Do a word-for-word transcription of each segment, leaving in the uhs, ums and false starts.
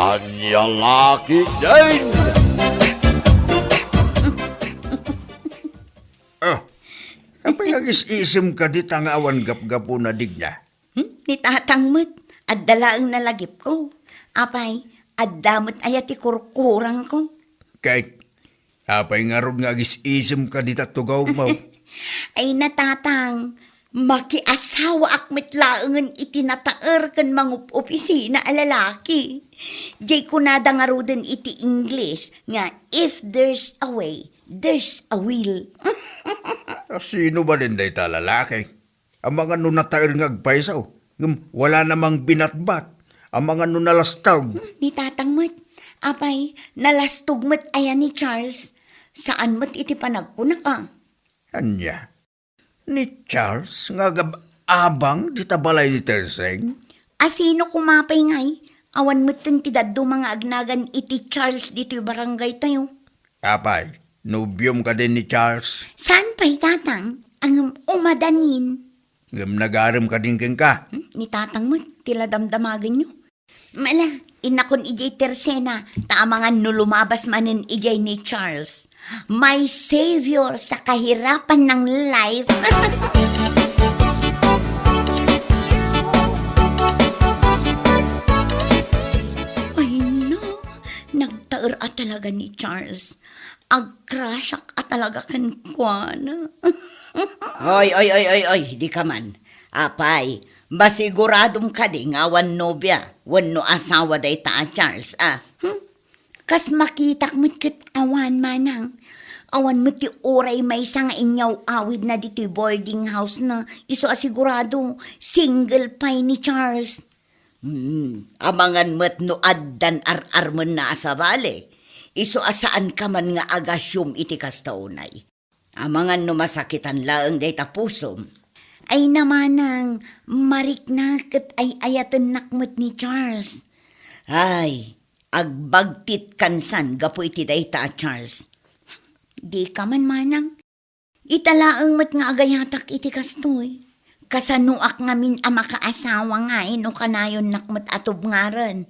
Ania la ketdin? Ah, apay nga agis-isem ka dita nga awan gapgapuna, Digna? Hmm? Ni tatang met, adda laeng nalagipko. Apay, adda met aya ti kurkurangko? Ket apay ngarud nga agis-isem ka dita tugawmo? Ay, ni tatang, makiasawaak met laengen iti nataer ken mangup-opisina a lalaki. Jay kunada ngaruden iti Ingles nga, "If there's a way, there's a will." A, sino manen dayta a lalaki? Amangan no nataer nga agpayso, ngem wala namang binatbat. Amangan no nalastog. Hmm, ni tatang met. Apay, nalastog met aya ni Charles? Saan met iti panagkunak a. Ania? Ni Charles nga agab-abang dita balay ni Terseng? A, sino koma pay ngay? Awan metten ti dadduma nga agnagan iti Charles ditoy barangay tayo. Apay, nobiom kadi ni Charles? Saan pay, tatang? Ngem umadanin. Ngem nagarem kadin kenka? Hmm, ni tatang met ti la damdamagenyo. Mala, innakon idiay Tersena, ta amangan no lumabas manen idiay ni Charles. My savior sa kahirapan ng life. Ay, no. Nagtaer a talaga ni Charles. Agcrush-ak a talaga kenkuana. Oy, oy, oy, oy, oy, di ka man. Apay, masiguradom kadi nga awan nobia wenno asawa dayta a Charles, a? Hmm? Kas makitak met ket awan, manang. Awan met ti uray maysa nga inyaw-awidna ditoy boarding house-na. Isu a sigurado, single pay ni Charles. Hmm, amangan met no addan ar-armenna a sabali. Isu a saanka man nga agasiom iti kasta unay. Amangan no masakitan laeng dayta pusom. Ay, manang, marikna ket ay-ayatennak met ni Charles. Ay, agbagtit kansan gapu iti dayta a Charles. Di ka man, manang. Ita laeng met nga agayatak iti kastoy. Kasanoak ngamin a makaasawa ngay no kanayonnak met a tubngaren?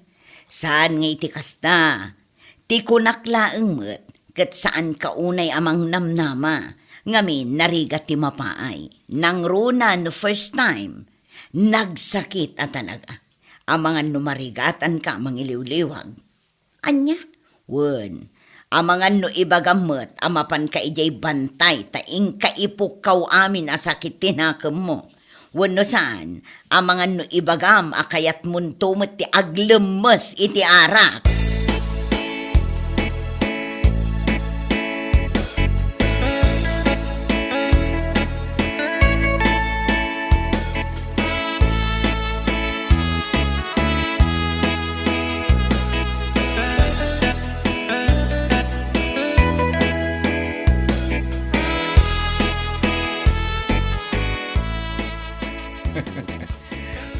Saan nga iti kasta. Ti kunak laeng met, ket saanka unay a mangnamnama. Ngamin, narigat ti mapaay. Nangruna no first time, nagsakit a talaga. Amangan no marigatanka a mangiliwliwag. Ania? Wen, amangan no ibagam met a mapanka idiay bantay ta inka ipukkaw amin a sakit ti nakemmo. Wenno saan, amangan no ibagam a kayatmonto met ti aglemmes iti arak.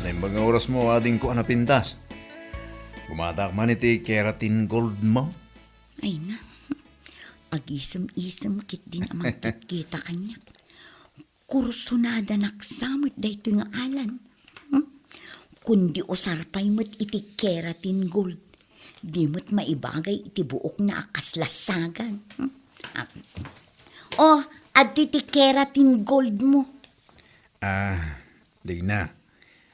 Naimbag nga orasmo, adingko a napintas. Kumatak man iti keratin gold mo. Ay na, agisem-isem ketdin a mangkitkita kaniak. Kursunadanak sa met daytoy nga Alan. Hmm? Kundi usar pay met iti keratin gold, di met maibagay iti buokna a kasla sagan. Hmm? Ah. Oh, adtoy ti keratin gold mo. Ah, Digna.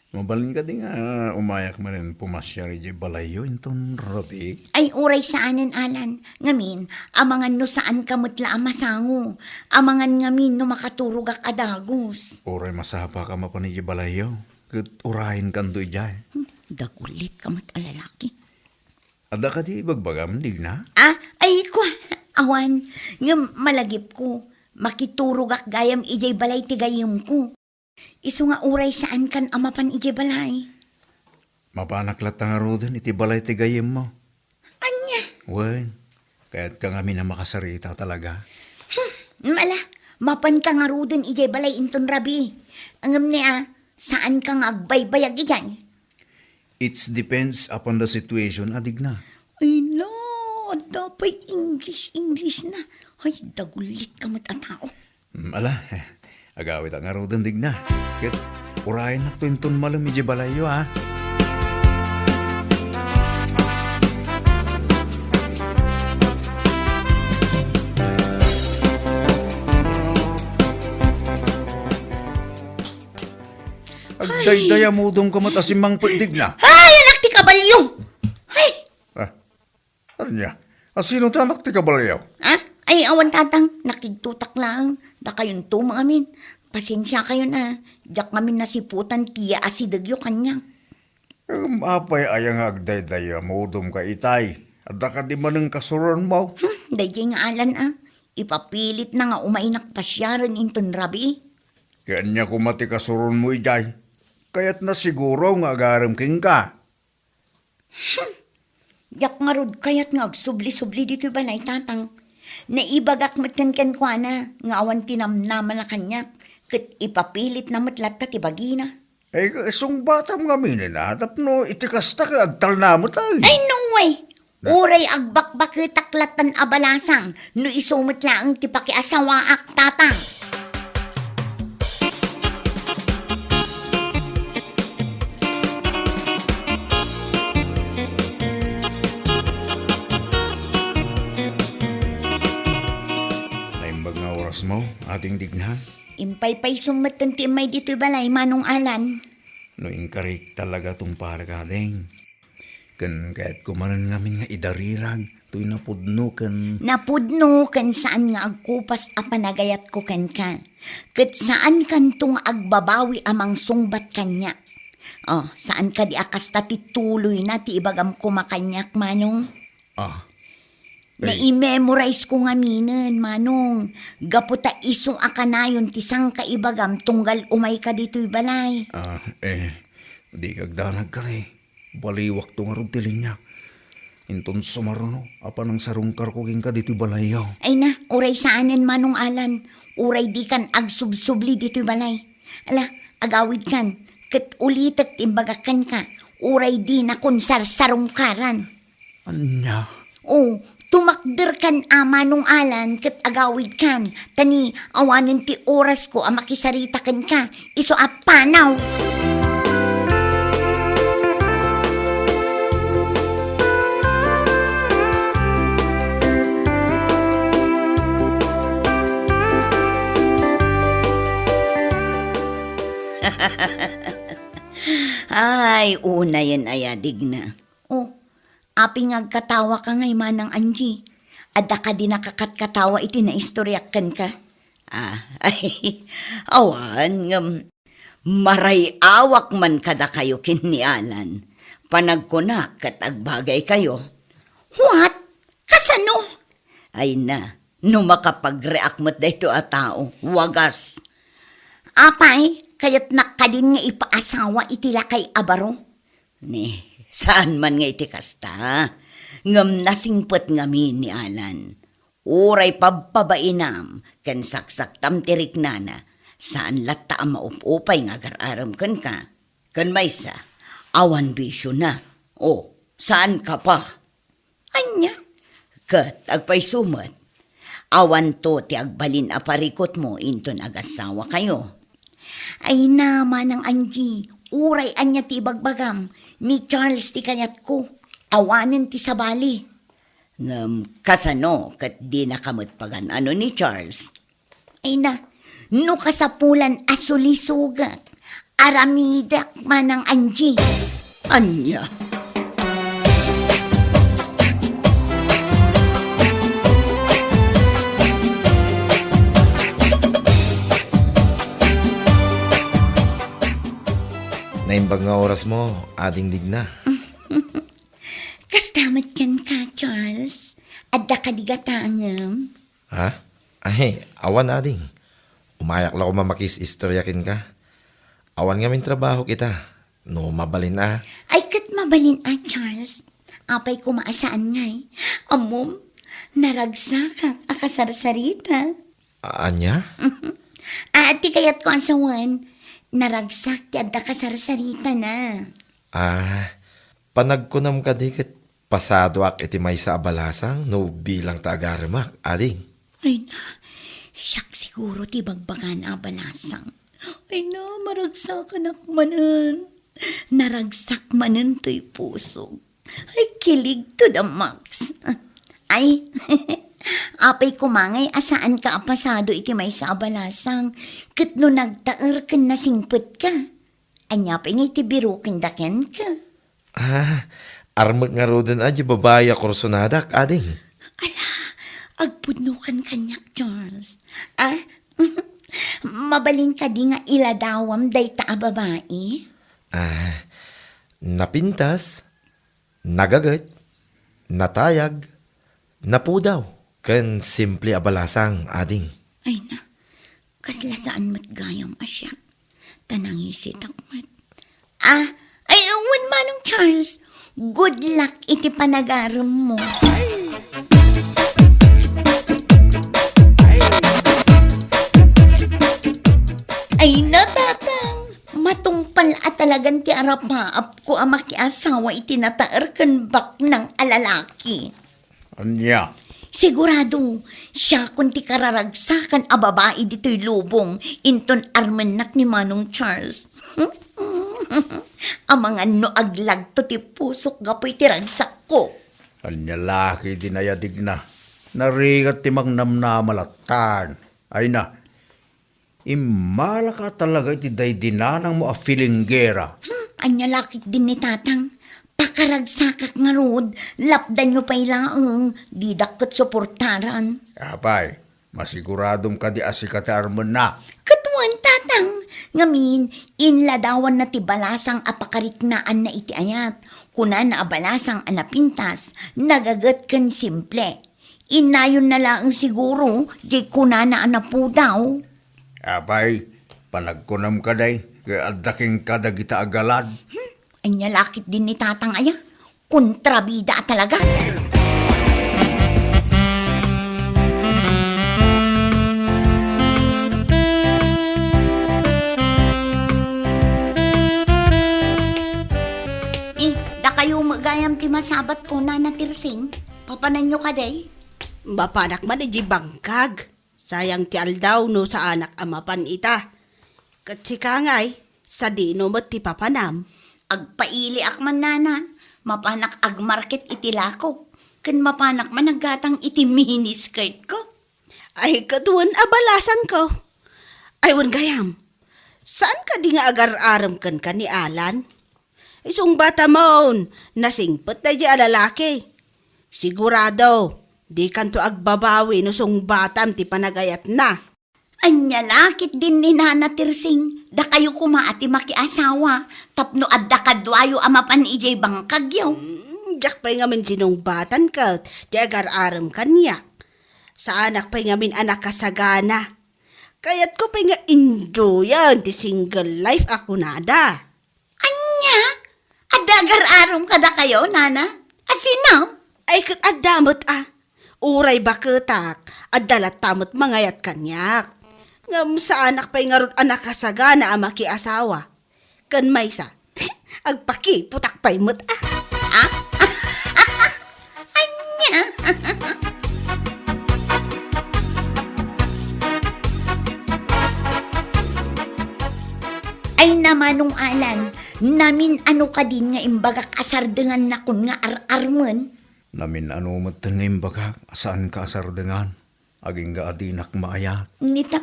Mabalin kadi nga umayak manen pumasiar idiay balayyo inton rabii? Ay, uray saanen, Alan. Ngamin, amangan no saanka met la a masango. Amangan ngamin no makaturogak a dagus. Uray masapaka mapan idiay balayyo, ket urayenkanto idiay. Hmm, dagulitka met a lalaki. Adda kadi ibagbagam, Digna? Ah, ay, kua, awan. Ngem malagipko, makiturogak gayam idiay balay ti gayyemko. Isu nga uray saankan a mapan idiay balay. Mapanak latta ngaruden iti balay ti gayyemmo. Ania? Wen, kayatka ngamin a makasarita talaga. Hmm, mala, mapanka ngaruden idiay balay inton rabii. Ngem ni a, saanka nga agbaybayag idiay. It depends upon the situation, a Digna. Ay na, adda pay English, English na. Ay, dagulitka met a tao. Mm, ala, agawitak ngaruden, Digna. Ket urayennakto inton malem idiay balayyo, a. Daydiay a maudom ka met a simmangpet, Digna. Ay, anak ti kabalio! Ay! Ah, ania? A sino ti anak ti kabalio? Ah? Ay, awan, tatang. Nakigtotak laeng. Dakayonto met ngamin. Pasensiakayon a. Diak ngamin nasiputan ti asidegyo kaniak. Em, apay aya nga agdaydayaw a maudom ka itay? Adda kadi manen kasuronmo? Hmm, daydiay nga Alan a. Ipapilitna nga umaynak pasiaren inton rabii. Ket ania koma ti kasuronmo idiay? Kayatna siguro nga agarem kenka. Hmm. Diak ngarud kayat nga agsubli-subli ditoy balay, tatang. Naibagak met ken kenkuana nga awan ti namnamana kaniak, ket ipapilitna met latta ti bagina. Ay, sungbatam ngamin a, tapno iti kasta ket agtalna met ay. Ay, no way! Na- Uray agbakbaketak lattan a balasang, no isu met laeng ti pakiasawaak, tatang. Naimbag nga orasmo, Ading Digna. Impaypaysom metten ti immay ditoy balay, Manong Alan. No inkarik talaga tungpalek, Ading. Ken kayatko manen ngamin nga idarirag toy napudno ken Napudno ken saan nga agkupas a panagayatko kenka. Ket saankanto nga agbabawi a mangsungbat kaniak. Oh, saan kadi a kasta ti tuloyna ti ibagam koma kaniak, Manong? Ah. Ay. Nai-memorize ko ngaminen, Manong. Gapu ta isu a kanayon ti sangkaibagam tunggal umayka ditoy balay. Ah, eh, dika agdanag kari. Baliwakto ngarud ti linia. Inton sumaruno, apan nangsarungkarko kenka ditoy balayyo. Ay na, uray saanen, Manong Alan. Uray dikan agsubsubli ditoy balay. Ala, agawidkan, ket ulitek ti imbagak kenka. Uray dinakon sarsarungkaran. Ania? O, tumakderkan a, Manong Alan, ket agawidkan. Ta ni awanen ti orasko a makisarita kenka, isu a panaw. Ay, unayen aya, Digna. O, apay nga agkatawaka ngay, Manang Angie? Adda kadi nakakatkatawa iti naistoriak kenka? Ah, ay, awan, ngem maray-awak man kadakayo ken ni Alan. Panagkunak ket agbagaykayo. What? Kasano? Ay na, no makapag-react met daytoy a tao, wagas. Apay, kayatnak kadin nga ipaasawa iti lakay a baro? Ni, saan man nga iti kasta. Ngem nasingpet ngamin ni Alan. Uray pabpabainam ken saksaktam ti riknana, saan latta a maup-upay nga agar-arem kenka. Ken maysa, awan bisiona. O, saanka pa. Ania? Ket agpayso met, awanto ti agbalin a parikutmo inton agasawakayo. Ay na, Manang Angie, uray ania ti ibagbagam, ni Charles ti kayatko, awanen ti sabali. Ngem kasano ket dinaka met pagan-ano ni Charles? Ay na, no kasapulan a sulisogak, aramidek, Manang Angie. Ania? Naimbag nga orasmo, Ading Digna. Kasta met kenka, Charles. Adda kadi gatangem? Ha? Ay, awan, Ading. Umayak la koma makis-istorya kenka. Awan ngamin trabahok ita. No mabalin a. Ay, ket mabalin a, Charles. Apay koma a saan ngay? Ammom, naragsakak a kasarsarita. A-, ania? A, ti kayatko a sawen, naragsak ti adda kasarsaritana. Ah, panagkunam kadi ket pasadoak iti maysa a balasang no bilang ta agaremak, Ading. Ay na, siak siguro ti bagbagana a balasang. Ay na, maragsakanak manen. Naragsak manen toy pusok. Ay, kilig to the max. Ay, apay koma ngay a saanka a pasado iti maysa a balasang, ket no nagtaer ken nasingpetka. Ania pay ngay ti birokenna kenka? Ah, armek ngaruden a diay babai a kursonadak, ading. Ala, agpudnokan kaniak, Charles. Ah, mabalin kadi nga iladawam dayta a babai? Ah, napintas, nagaget, natayag, napudaw, ken simple a balasang, ading. Ay na, kasla saan met gayam a siak, ta nangisitak met. Ah, ay, wen, Manong Charles, good luck iti panagaremmo. Ay na, Tatang, matungpal a talagan ti arapaapko a makiasawa iti nataer ken baknang a lalaki. Ania? Sigurado, siakon ti kararagsakan a babai ditoy lubong inton armennak ni Manong Charles. Amangan no aglagto ti pusok gapu iti ragsakko. Ania la ketdi, nayadigna. Narigat ti mangnamnama lattan. Ay na, immalaka talaga iti daydi nanangmo a filinggera. Hmm, ania la ketdin ni Tatang? Pakaragsakak ngarud, lapdanyo pay laeng, didak ket suportaran. Apay, masiguradom kadi a sika ti armenna? Ket wen, Tatang, ngamin, inladawanna ti balasang a pakariknaanna iti ayat. Kunana a balasang a napintas, nagaget ken simple. Innayonna laeng siguro diay kunana a napudaw. Apay, panagkunam kadi, ket adda kenka dagita a galad? Hmm, ania la ketdin ni Tatang aya? Kontrabida a talaga. Eh, dakayo met gayam ti masabatko, Nana Tirsing. Papananyo kadi? Mapanak man idiay bangkag. Sayang ti aldaw no saanak a mapan ita. Ket sika ngay, sadino met ti papanam? Agpailiak man, Nana. Mapanak agmarket iti lakok. Ken mapanak man aggatang iti miniskirtko. Ay, ket wen a balasangko. Ay, wen gayam. Saan kadi nga agar-arem kenka ni Alan? Isungbatamon, nasingpet daydiay a lalaki. Sigurado, dikanto agbabawi no sungbatam ti panagayatna. Ania la ketdin ni Nana Tirsing, dakayo koma a ti makiasawa, tapno adda kaduayo a mapan idiay bangkagyo. Hmm, diak pay ngamin sinungbatan ket ti agar-arem kaniak. Saanak pay ngamin a nakasagana. Kayatko pay nga enjoyan ti single life a kunada. Ania? Adda agar-arem kadakayo, Nana? A sino? Ay, ket adda met a. Uray baketak, adda latta met mangayat kaniak. Ngem saanak pay ngarud a nakasagana a makiasawa. Ken maysa, agpakiputak pay met a. Ah? Ania? Ay, Manong Alan, namin-ano kadin nga imbagak a sardengannakon nga ar-armen? Namin-ano metten nga imbagak a saanka a sardengan, agingga a dinak maayat. Nita,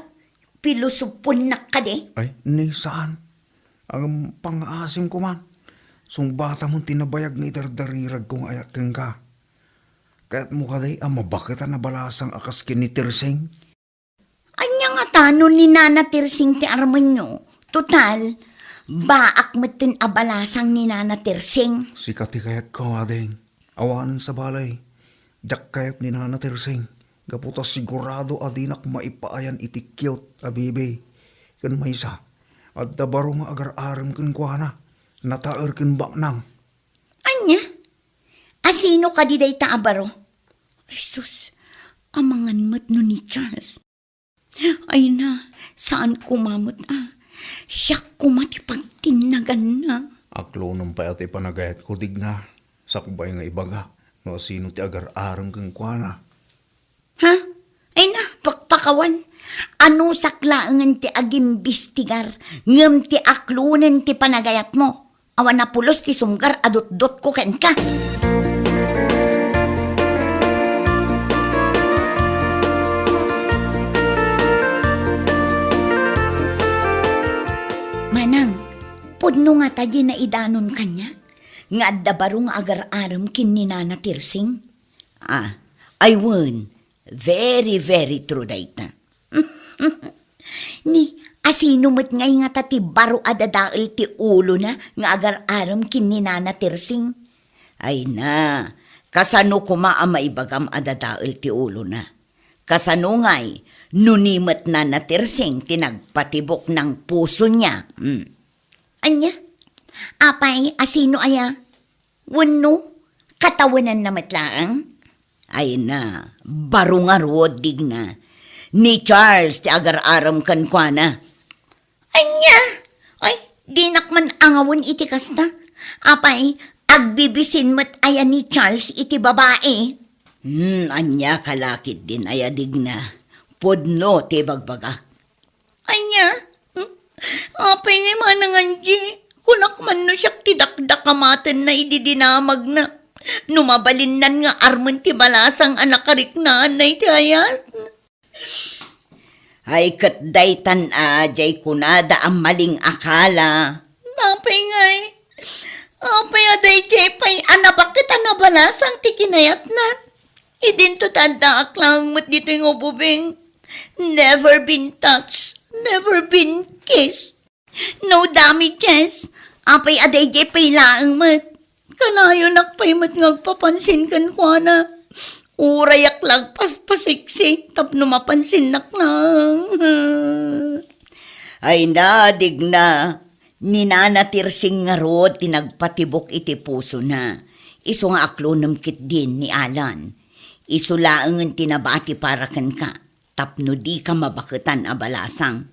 pilosoponak kadi? Ay, ni saan. Ngem pangngaasim koman. Sungbatamon ti nabayag nga idardariragko nga ayat kenka. Kayatmo kadi a mabaketan a balasang a kas ken ni Tirsing? Ania ngata no ni Nana Tirsing ti armenyo? Total, baak metten a balasang ni Nana Tirsing. Sika ti kayatko, ading. Awan sabali, diak kayat ni Nana Tirsing, gapu ta sigurado a dinak maipaayan iti cute a baby. Ken maysa, adda baro nga agar-arem kenkuana, nataer ken baknang. Ania? A sino kadi dayta a baro? Ay sus, amangan met no ni Charles. Ay na, saan koma met a. Siak koma ti pagtinnaganna. Aklonem pay a ti panagayatko, digna. Sakbay nga ibagak no asino ti agar-arem kenkuana. Ha? Ay na, pakpakawan. Anusak laengen ti agimbistigar, ngem ti aklonen ti panagayatmo. Awan a pulos ti sumgar a dutdotko kenka. Manang, Pudno ngata diay naidanon kaniak nga adda baro nga agar-arem ken ni Nana Tirsing? Ah, ay wen, very, very true dayta. Ni, asino met ngay ngata ti baro a dadael ti ulona nga agar-arem ken ni Nana Tirsing? Ay na, kasano koma a maibagam a dadael ti ulona? Kasano ngay no ni met Nana Tirsing ti nagpatibok nang puso niya? Hmm. Ania? Apay, asino aya? Wenno, katawenanna met laeng? Ay na, baro ngarud, Digna. Ni Charles ti agar-arem kenkuana. Ania? Ay, dinak man angawen iti kasta. Apay, agbibisin met aya ni Charles iti babai? Hmm, ania ka la ketdin aya, Digna? Pudno ti bagbagak. Ania? Hmm? Apay ngay, Manang Angie, kunak man no siak ti dakdakamatenna idi dinamagna. No mabalinnan nga armen ti balasang a nakariknaanna iti ayat. Ay, ket daytan a, jay kunada a malingakala. Apay ngay? Apay a dayjay pay a nabaket a nabalasang ti kinayatna? Idinto ta addaak laeng met ditoy nga ububing. Never been touched, never been kissed. No damages. Apay a dayjay pay laeng met. Kanayonak pay met nga agpapansin kenkuana. Urayak la agpaspasiksi tapno mapansinnak laeng. Ay na, Digna. Ni Nana Tirsing ngarud ti nagpatibok iti pusona. Isu nga aklonem ketdin ni Alan. Isu laengen ti nabati para kenka. Tapno dika mabaketan a balasang.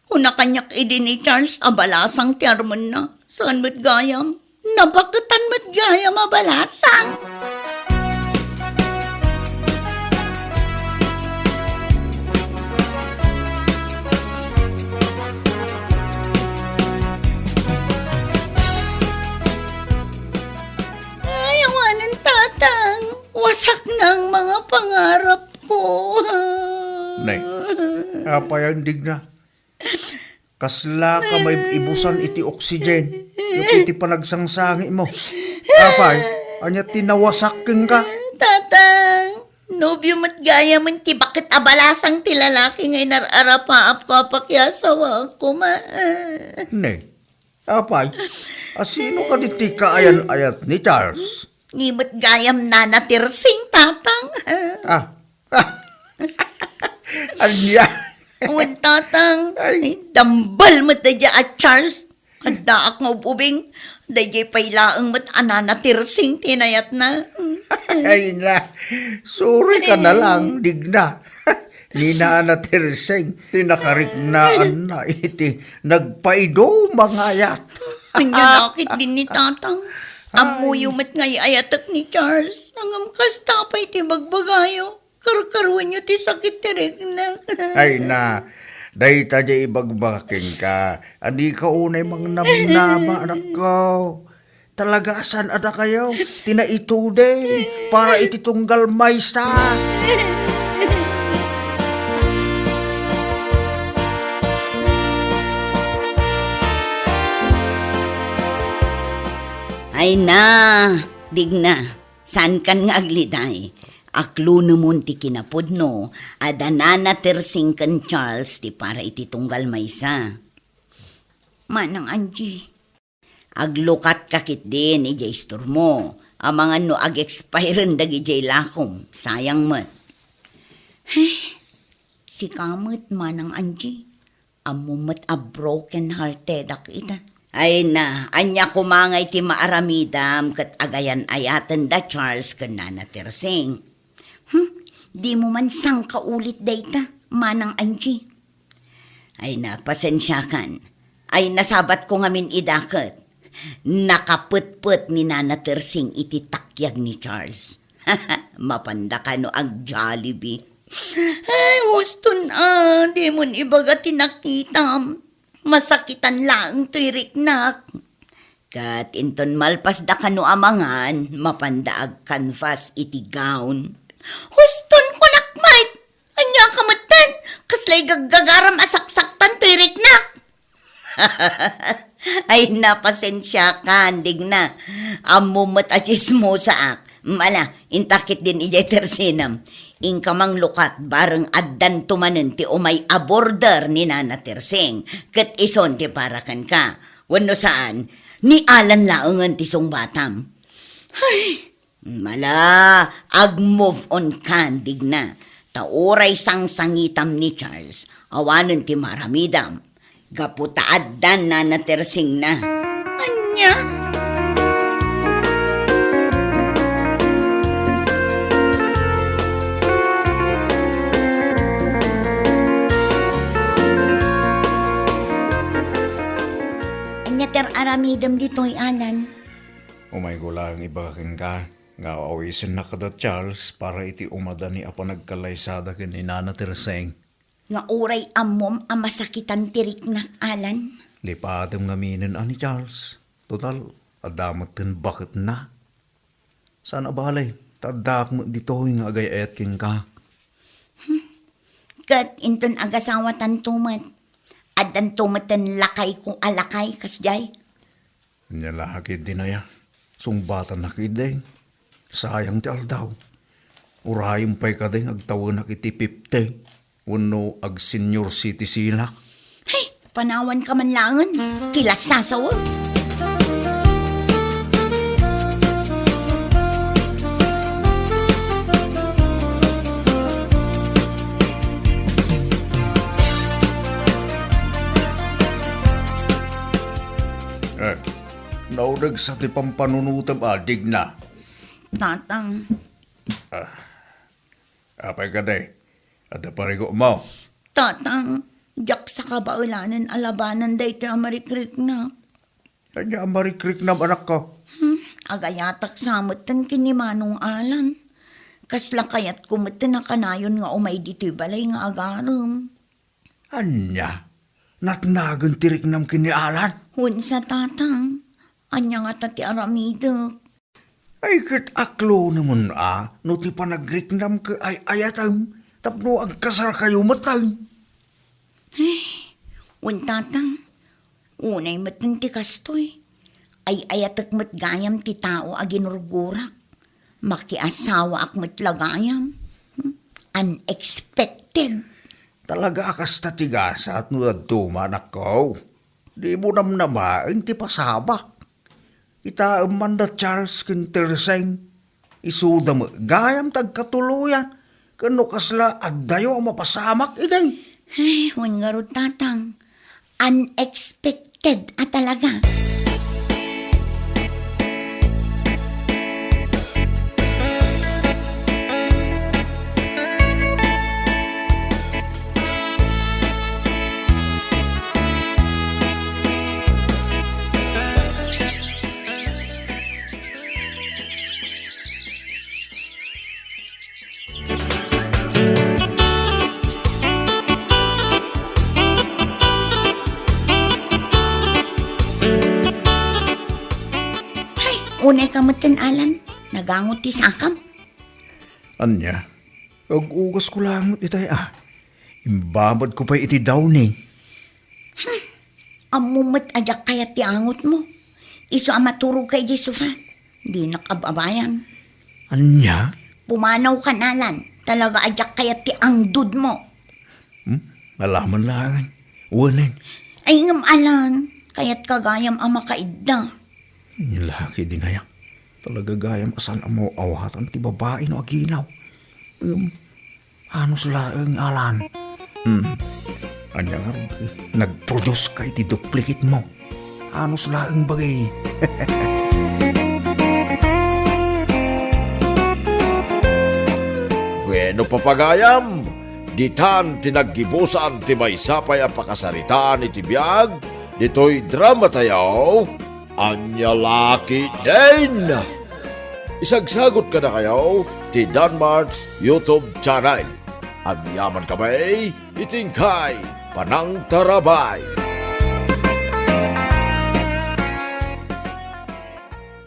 Kuna kaniak idi ni Charles a balasang ti armenna, saan met gayam? Nabaketan met gayam a balasang. Ay, awanen, Tatang. Wasak na ang mga pangarap ko. Nay, apay a Digna? Kasla ka maibusan iti oxygen ket iti panagsangsangitmo. Apay, ania ti nawasak kenka? Tatang, nobio met gayam ti baket a balasang ti lalaki nga inar-arapaapko a pakiasawaak koma. Ne, apay, asino kadi ti kaayan-ayat ni Charles? Ni met gayam Nana Tirsing, Tatang. Ah. Ania? Wen, Tatang. Ay. Ay, dambal met daydiay a Charles. Addaak nga ub-ubing. Daydiay pay laeng met a Nana Tirsing ti inayatna. Ay na. Sorry ka na lang, Digna. Ni Nana Tirsing, ti nakariknaanna iti nagpaiduma nga ayat. Ania la ketdin ni Tatang? Ay. Ammoyo met nga ay-ayatek ni Charles. Ngem kasta pay ti bagbagayo. Karkaruenyo ti sakit ti riknak. Ay na, dayta diay ibagbaga kenka, a dika unay mangnamnama, anakko. Talaga a saan a dakayo ti naituding para iti tunggal maysa. Ay na, Digna. Saankan nga agliday. Aklonemon ti kinapudno, adda Nana Tirsing ken Charles ti para iti tunggal maysa. Manang Angie. Aglukatka ketdin idiay istormo. Amangan no ag-expiren dagidiay lakom. Sayang met. Ay, sika met, Manang Angie. Ammom met a broken-heartedak ita. Ay na, ania koma ngay ti maaramidam ket agayan-ayaten da Charles ken Nana Tirsing? Hmm, dimo man sangkaulit dayta, Manang Angie. Ay na, pasensiakan. Ay, nasabatko ngamin idaket. Nakapetpet ni Nana Tirsing iti takyag ni Charles. Mapanda kano ag-Jollibee? Ay, huston a, dimon ibaga ti nakitam. Masakitan laeng toy riknak. Ket inton malpasda kano a mangan, mapanda agkanfas iti gown. Huston, kunak met! Ania ka metten? Kaslay gaggagaram a saksaktan toy riknak! Ay, napasensiakan, Digna. Ammom met a tsismosaak. Ala, inta ketdin idiay tersenem. Inka manglukat, bareng addanto manen ti umay a border ni Nana Terseng, ket isun ti para kenka. Wenno saan, ni Alan laengen ti sungbatam. Ay, ala, ag-move on kan, Digna. Ta uray sangsangitam ni Charles, awanen ti maaramidam. Gapu ta addan Nana Tersengna. Ania? Ania ti ar-aramidem ditoy, Alan? Umayko laeng ibaga kenka nga awisennak kada Charles para iti umadayo a panagkallaysada ken ni Nana Terseng. Nga uray ammom a masakitan ti riknak, Alan. Lipatem ngaminen a ni Charles. Total, adda metten baketna. Saan a bale, ta addaak met ditoy nga agay-ayat kenka. Hmm. Ket inton agasawatanto met, addanto metten lakayko a lakay, kasdiay. Ania la ketdin aya? Sungbatannak ketdi. Sayang ti aldaw. Urayem pay kadi nga agtawenak iti fifty wenno ag-senior citizenak. Hey, panawanka man laengen. Ti lasasaw. Eh, nauneg sa ti pampanunotem a, Digna. Tatang. Ah. Apay kadi? Adda parigutmo? Tatang, diak sa kabaelanen a labanan daytoy a marikriknak. Ania a marikriknam, anakko? Hmm, agayatak sa metten ken ni Manong Alan. Kasla kayatko metten a kanayon nga umay ditoy balay nga agarem. Ania? Natnagen ti riknam ken ni Alan? Wen sa, Tatang. Ania ngata ti aramidek? Ay, ket aklonemon a no ti panagriknam ket ay-ayatem tapno agkasarkayo metten. Ay, wen, Tatang. Unay metten ti kastoy. Ay-ayatek met gayam ti tao a ginurgurak. Makiasawaak met la gayam. Hmm? Unexpected. Talaga a kasta ti gasat no dadduma, anakko. Dimo namnamaen ti pasabak. Kitaem man da Charles ken Terseng. Isuda met gayam ti agkatuloyan. Ken no kasla addayo a mapasamak idi. Ay, wen ngarud, Tatang. Unexpected a talaga. Ay, unay ka metten, Alan. Nagangot ti sakam. Ania? Ag-ugasko laeng met itay a. Imbabadko pay iti Downy. Hmm. Ammom met a diak kayat ti angotmo. Isu a maturogka idiay sofa. Dinak ababayan. Ania? Pumanawkan, Alan. Talaga a diak kayat ti angdudmo. Hmm? Alaman laeng. Wenen. Ay, ngem, Alan, kayatka gayam a makaidda. Nia la ketdin aya. Talaga gayam a saan a maaw-awatan ti babai no aginaw. Ngem, anus laeng, Alan. Hmm. Ania ngarud, nag-produce ka iti duplicate mo. Anus laeng bagay. Bueno, papagayam, ditan ti naggibusan ti maysa pay a pakasaritaan iti biag ditoy drama tayo, Ania la ketdin. Isagsagot kadakayo ti Danmart's YouTube channel. Agyaman kami iti inkay panangtarabay.